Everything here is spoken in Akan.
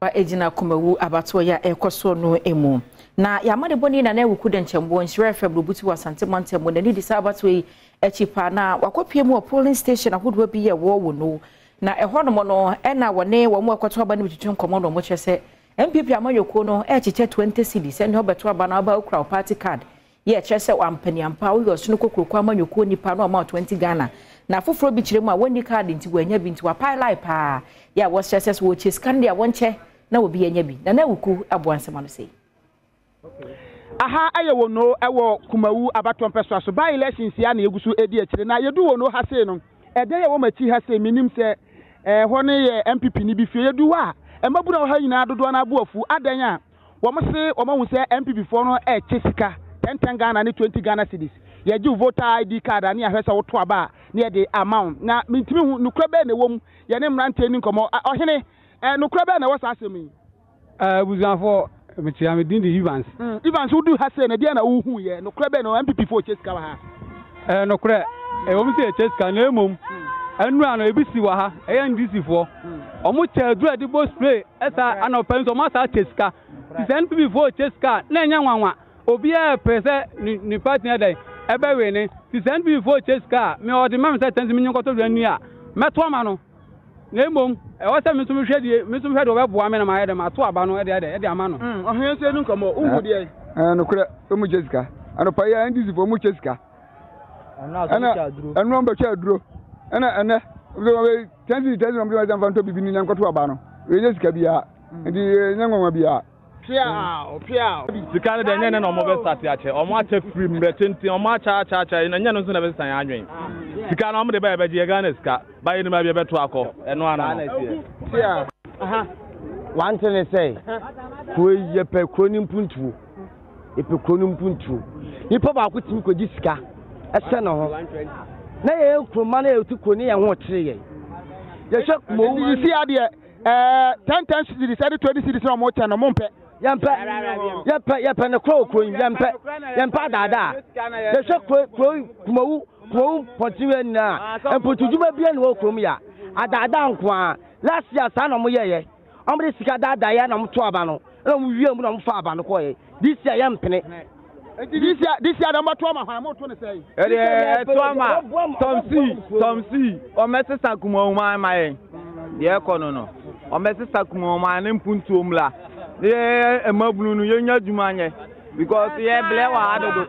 Gyina Kumawu abatoɔ yi a ɛrekɔ soɔ no mu. Na yɛn amanebɔni Nana Awuku Dɛnkyɛmboɔ, Nhyira FM Rubutu wɔ Asante mantam mu, n'ani di saa abatoɔ yi akyi paa na wakɔpue mu wɔ polling station ahodoɔ bi a ɛwɔ Wono. Na ɛhɔnom no na wɔne wɔn a ɛkɔto aba no bi twetwe nkɔmmɔ na wɔkyerɛ sɛ NPP amanyɔkuo no rekyekyɛ 20 cedis ɛne ɔbɛto aba na ɔba wokura wo party card Yɛ ɛkyerɛ sɛ wampaniampa woyɛ ɔsono kokroko amanyɔkuo nipa na ɔma wo 20 Ghana. Na afoforɔ bi kyerɛ mu a wɔnni card nti wɔannya bi nti wapae line paa. Yɛ a wɔsrɛ sɛ sɛ wɔkyɛ sika no deɛ wɔnkyɛ na obi anya bi. Nana Awuku aboa nsɛm ano sei. Aha yɛ Wono wɔ Kumawu abatoɔ mpɛsoa so. By elections yi ara na yɛgu so redi akyire. Na yɛdu Wono ha sei no, ɛdan a ɛwɔ m'akyi ha sei, mennim sɛ ɛhɔ no yɛ NPP ni bi fie. Yɛdu hɔ a, mmabunu a ɛwɔ ha nyinaa dodoɔ no ara bo afu. Adɛn a? Wɔn se wɔn ahu sɛ NPP foɔ no ɛɛkyɛ sika, 10 10 Ghana ne 20 Ghana cedis. Yɛgye wo voter ID card a ne yɛahwɛ sɛ woto aba a ne yɛde ama wo. Na mentumi hu nokorɛ bɛn na ɛwɔ mu. Yɛne mmeranteɛ nni nkɔmmɔ. Ɔhene, nokorɛ bɛn na ɛwɔ saa asɛm yi? Abusuafoɔ, mekyea, me din de Evans. Evans, woduu ha sei no, ɛdeɛn na wohuiɛ? Nokorɛ bɛn na ɛwɔ NPP foɔ kyɛ sika wɔ ha? Ɛyɛ nokorɛ, ɛwɔ mu sɛ yɛkyɛ sika na mmom nnura no ebi si wɔ ha, ɛyɛ NDC foɔ. Wɔn kyɛ aduro a yɛde bɔ spray ɛsa anɔpa yi nso wɔn asa akyɛ sika. Ti sɛ NPP foɔ kyɛ sika a na ɛnyɛ nwanwa. Obiara pɛ sɛ ne ne party no ɛdɛn ɛbɛwe ne. Ti sɛ NPP foɔ kyɛ sika a me ɔde ma me sɛ tɛnse menye nkɔtɔ dwa nni a mɛto ama no. Na mmom ɛwɔ sɛ me nso mehwɛ deɛ me nso mehwɛ deɛ ɔbɛboa me na mayɛ dɛ mato aba no ɛde ɛde ɛde ama no. Ɔhene nso ɛnu nkɔmɔ wohu deɛ. Ɛɛ nokorɛ ɔmu kyɛ sika anɔpa yi a NDC foɔ ɔmu kyɛ sika ɛna ɛnu ɔmu bɛkyɛ aduro ɛna ɛnɛ tɛnsi tɛnsi na ɔmu sɛ nfa ntɔ bibi ni na nkɔto aba no yɛnyɛ sika biara nti yɛnyɛ nwanwa biara. Piaw piaw. Sika no deɛ ɛnyɛ ne na ɔmo bɛ start akyɛ ɔmo akyɛ firi mmerɛ tenten ɔmo akyɛ akyɛ akyɛ ɛnyɛ no nso na ɛbɛsesa yɛn adwen sika no ɔmo de bɛyɛ bɛgye yɛ Ghana sika ba yɛ nim baabi ɛbɛto akɔ ɛno ano no. Wante ne sɛ kuro yi yɛpɛ kuro no mpuntuo yɛpɛ kuro no mpuntuo nipa baako tumi kɔgye sika ɛhyɛ ne ho na yɛyɛ nkuruma na yɛte kuro ne yɛn ho kyere yɛn yɛhwɛ kumawu sisi adeɛ Ɛɛ ten ten cedis ɛde 20 cedis na wɔn kyɛ no mo mpɛ. Yɛmpɛ yɛpɛ yɛpɛ ne kuro kuro yi yɛmpɛ yɛmpɛ adaadaa yɛhwɛ kuro kuro kumawu kumawu pɔnten wei nyinaa mpotudwuma bia ne wɔ kurom ya adaadaa nko ara last year saa na wɔn yɛyɛ wɔn de sika daadaa yɛ na wɔn to aba no ɛna wɔn wie mu na wɔn fa aba no kɔɔ yɛ this year yɛmpene. Nti this year this year dɛm bɛto ama hwan mo to ne sɛn. Ɛdeɛ ɛto ama Tom C Tom C ɔmɛsesa kumawuma ma yɛn deɛ ɛkɔ no no ɔmɛsesa kumawuma ne mpuntuo mla ne yɛ mmabunu no yɛnya adwuma nyɛ because yɛ blɛ wɔ ha dodo.